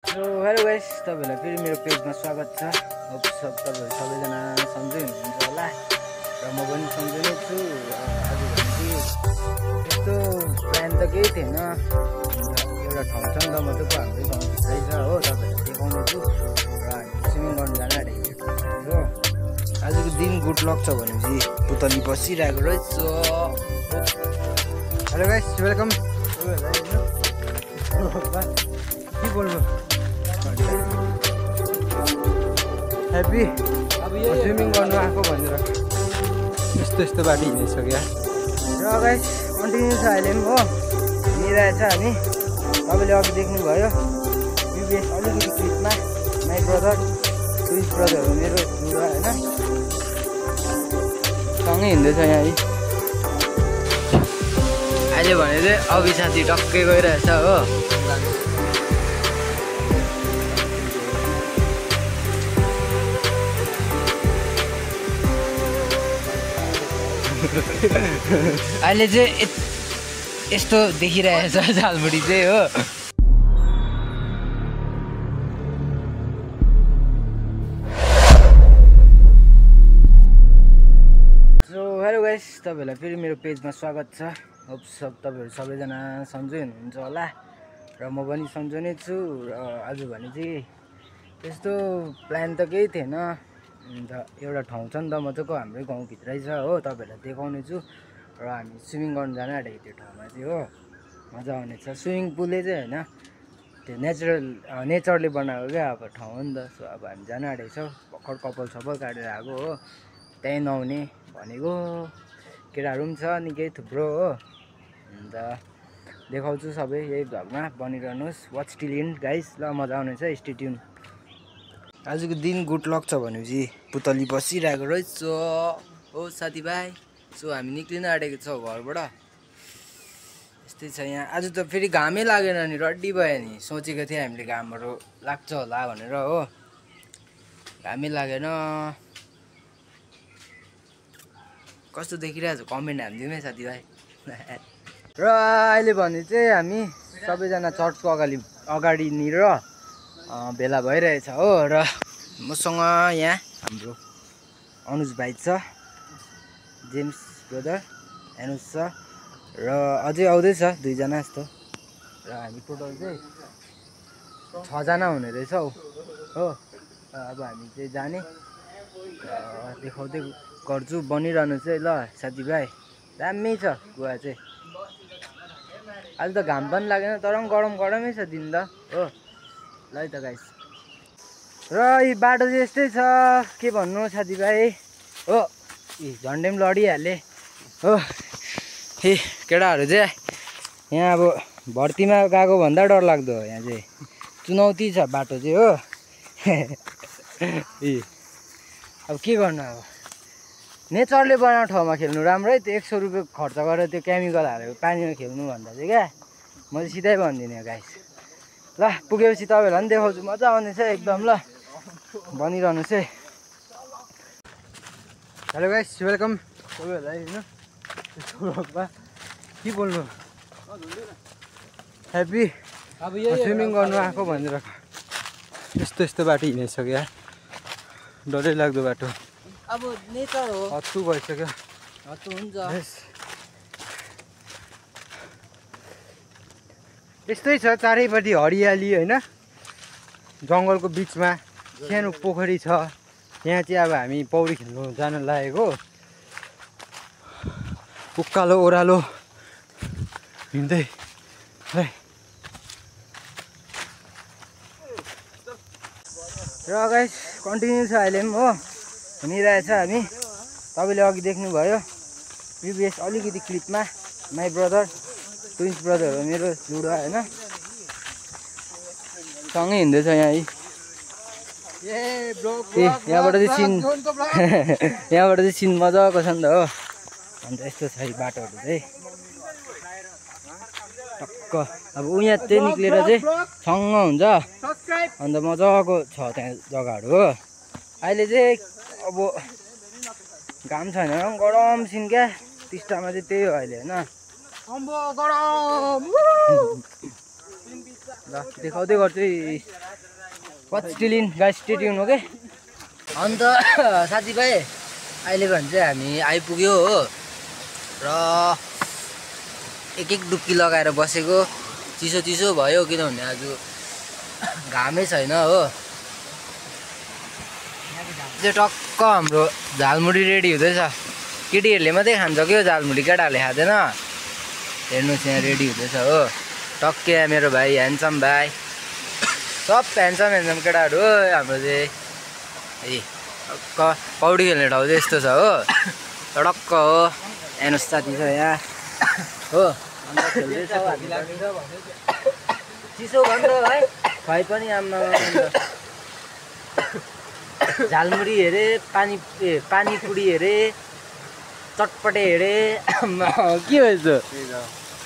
Hello guys, तपाईहरुलाई फेरि मेरो पेजमा स्वागत छ। होप तपाईहरु सबैजना सन्चै हुनुहुन्छ होला र म पनि सन्चै नै छु। आज भने त्यस्तो प्लान त केही थिएन, एउटा ठाउँ छ नि त मजाको हाम्रै गाउँभित्रै छ हो, तपाईहरुलाई देखाउने छु र हामी स्विमिङ गर्न जान आँटेको हो। आजको दिन गुड लक छ भनेपछि पुतली बसिरहेको रहेछ। Hello guys, welcome. के बोल्नु ह्याप्पी स्विमिङ गर्नु आएको भनेर यस्तो बाटो हिँडिसक्यो र गाइस कन्टिन्यू छ अहिले पनि हो, हिँडिरहेछ हामी। तपाईँले अघि देख्नुभयो युबिएस अलिकति क्लिपमा माई ब्रदर ट्विन्स ब्रदर हो मेरो बुढा होइन, सँगै हिँड्दैछ यहाँ। अहिले भने चाहिँ अभि साथी टक्कै गइरहेछ हो। अहिले चाहिँ यस्तो देखिरहेछ झालमुडी चाहिँ हो। सो हेलो गाइस, तपाईँहरूलाई फेरि मेरो पेजमा स्वागत छ। होप तपाईँहरू सबैजना सन्चै हुनुहुन्छ होला र म पनि सन्चै नै छु। र आज भने चाहिँ त्यस्तो प्लान त केही थिएन, अन्त एउटा ठाउँ छ नि त मजाको हाम्रै गाउँभित्रै छ हो, तपाईँहरूलाई देखाउने छु र हामी स्विमिङ गर्न जान आँटेको त्यो ठाउँमा चाहिँ हो। मजा आउनेछ। स्विमिङ पुलै चाहिँ होइन, त्यो नेचरले बनाएको क्या अब ठाउँ हो नि त। सो अब हामी जान आँटेको छौँ, भर्खर कपाल सपाल काटेर आएको हो। त्यहीँ नुहाउने भनेको, केटाहरू पनि छ निकै थुप्रो हो। अन्त देखाउँछु सबै यही भ्लगमा, बनिरहनुहोस्। वाच टिल एन्ड गाइस, ल मजा आउनेछ, स्टे ट्युन। आजको दिन गुड लक छ भनेपछि पुतली बसिरहेको रहेछ हो साथीभाइ। सो हामी निक्लिन आँटेको छौँ घरबाट। यस्तै छ यहाँ। आज त फेरि घामै लागेन नि, रड्डी भयो नि। सोचेको थिएँ हामीले घामहरू लाग्छ होला भनेर हो, घामै लागेन। कस्तो देखिरहेछ कमेन्ट हालिदिउँ है साथीभाइ। र अहिले भने चाहिँ हामी सबैजना चर्चको अगाडिनिर भेला भइरहेछ हो। र मसँग यहाँ हाम्रो अनुज भाइ छ, जेम्स ब्रदर, एनुज छ र अझै आउँदैछ दुईजना जस्तो। र हामी टोटल चाहिँ 6 जना हुने रहेछौँ हो। अब हामी चाहिँ जाने देखाउँदै गर्छु, बनिरहनु चाहिँ ल साथीभाइ। दामी छ गुवा चाहिँ। अहिले त घाम पनि लागेन, तर पनि गरमै छ दिन त हो। ल है त गाइस, र यी बाटो चाहिँ यस्तै छ, के भन्नु साथीभाइ हो। झन्डै पनि लडिहालेँ हो। केटाहरू चाहिँ यहाँ अब भर्तीमा गएको भन्दा डर लाग्दो हो। यहाँ चाहिँ चुनौती छ बाटो चाहिँ हो। अब के गर्नु, अब नेचरले बनाएको ठाउँमा खेल्नु राम्रो है। त्यो 100 रुपियाँ खर्च गरेर त्यो केमिकल हालेको पानीमा खेल्नु भन्दा चाहिँ क्या, म चाहिँ सिधै भन्दिनँ गाइस। ल पुगेपछि तपाईँहरूलाई पनि देखाउँछु, मजा आउने छ एकदम। ल बनिरहनुहोस् है। Hello guys, welcome. तपाईँहरूलाई होइन के बोल्नु ह्याप्पी स्विमिङ गर्नु आएको भनेर यस्तो बाटो हिँडिसक्यो यार, डरै लाग्दो बाटो। अब नेचर हो, हत्तु भइसक्यो। हत्तु हुन्छ, यस्तै छ चारैपट्टि हरियाली होइन। जङ्गलको बिचमा सानो पोखरी छ। यहाँ चाहिँ अब हामी पौडी खेल्नु जान लागेको। उकालो ओह्रालो हिँड्दै है। र गाइस कन्टिन्यू छ अहिले पनि हो, हिँडिरहेछ हामी। तपाईँले अघि देख्नुभयो युबिएस अलिकति क्लिपमा माई ब्रदर ट्विन्स ब्रदर हो मेरो बुढा होइन, सँगै हिँड्दैछ यहाँ। यहाँबाट चाहिँ सिन मजाको छ नि त हो। अन्त यस्तो छ बाटोहरू चाहिँ टक्क। अब यहाँ चाहिँ निक्लेर चाहिँ सँग हुन्छ, अन्त मजाको छ त्यहाँ जग्गाहरू हो। अहिले चाहिँ अब घाम छैन, गरम सिन क्या। टिस्टामा चाहिँ त्यही हो अहिले होइन। ल देखाउँदै गर्छु watch still in guys, stay tune okay. अन्त साथीभाइ अहिले भने चाहिँ हामी आइपुग्यो हो र एक डुब्की लगाएर बसेको। चिसो चिसो भयो किनभने आज घामै छैन हो। चाहिँ टक्क हाम्रो झालमुरी रेडी हुँदैछ। केटीहरूले मात्रै खान्छ कि झालमुरी, केटाहरूले खाँदैन। हेर्नुहोस् यहाँ रेडी हुँदैछ हो। टक्कै मेरो भाइ, ह्यान्डसम भाइ, सब ह्यान्डसम केटाहरू हो हाम्रो चाहिँ। ए टक्क पौडी खेल्ने ठाउँ चाहिँ यस्तो छ हो, टक्क हो। हेर्नुहोस् साथी छ यहाँ हो। अन्त खेल्दैछ चिसो भन्छ भाइ, खुवाइ पनि आम्मा झालमुरी हेरे, पानीपुरी हेरे, चटपटे हेरे, के भएछ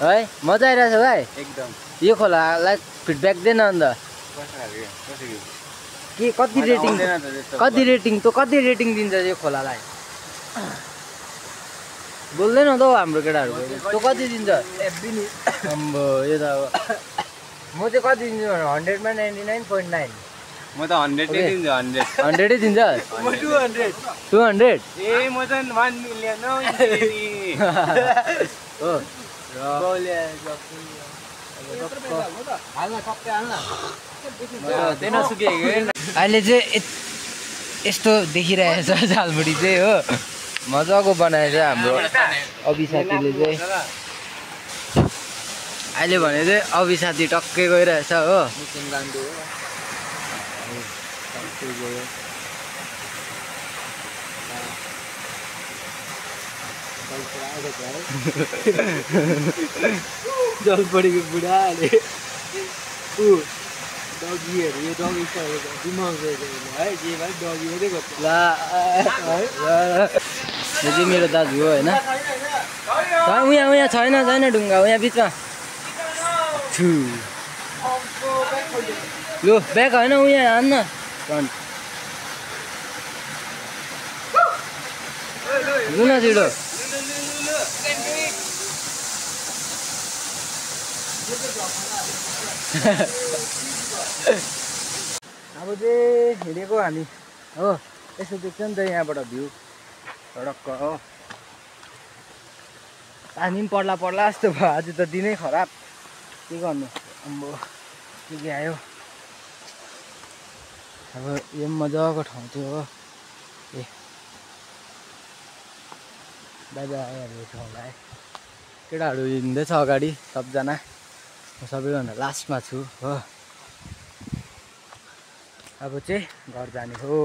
है? मजा आइरहेछ भाइ एकदम। यो खोलालाई फिडब्याक दे न अन्त। के कति रेटिङ कति रेटिङ दिन्छ यो खोलालाई? बोल्दैन त हौ हाम्रो केटाहरू। तँ कति दिन्छ? अम्बो यो त अब म चाहिँ कति दिन्छु? 100मा 99.9। म त 100 दिन्छु। 100 दिन्छ? 200? ए म त 1 मिलियन हो। अहिले चाहिँ यस्तो देखिरहेछ झालमुरी चाहिँ हो। मजाको बनाएछ हाम्रो अभि साथीले चाहिँ। अहिले भने चाहिँ अभि साथी टक्कै गइरहेछ हो। जलपरीको बुढाले डगीहरू, यो डगी दिमाग है के भाइ, डगी मात्रै गर्छ। ल यो चाहिँ मेरो दाजु हो होइन। उहाँ छैन ढुङ्गा यहाँ बिचमा। लु ब्याग होइन उहाँ हान्न फ्रन्ट। लु न छिटो। अब चाहिँ हिँडेको हामी हो। यसो देख्छ नि त यहाँबाट भ्यू सडक्क हो। पानी पनि पर्ला जस्तो भयो। आज त दिनै खराब, के गर्नु। अम्बो के आयो। अब यो पनि मजाको ठाउँ थियो हो। ए बाबा आइहाल्यो ठाउँलाई। केटाहरू हिँड्दैछ अगाडि सबजना, म सबैभन्दा लास्टमा छु हो। अब चाहिँ घर जाने हो।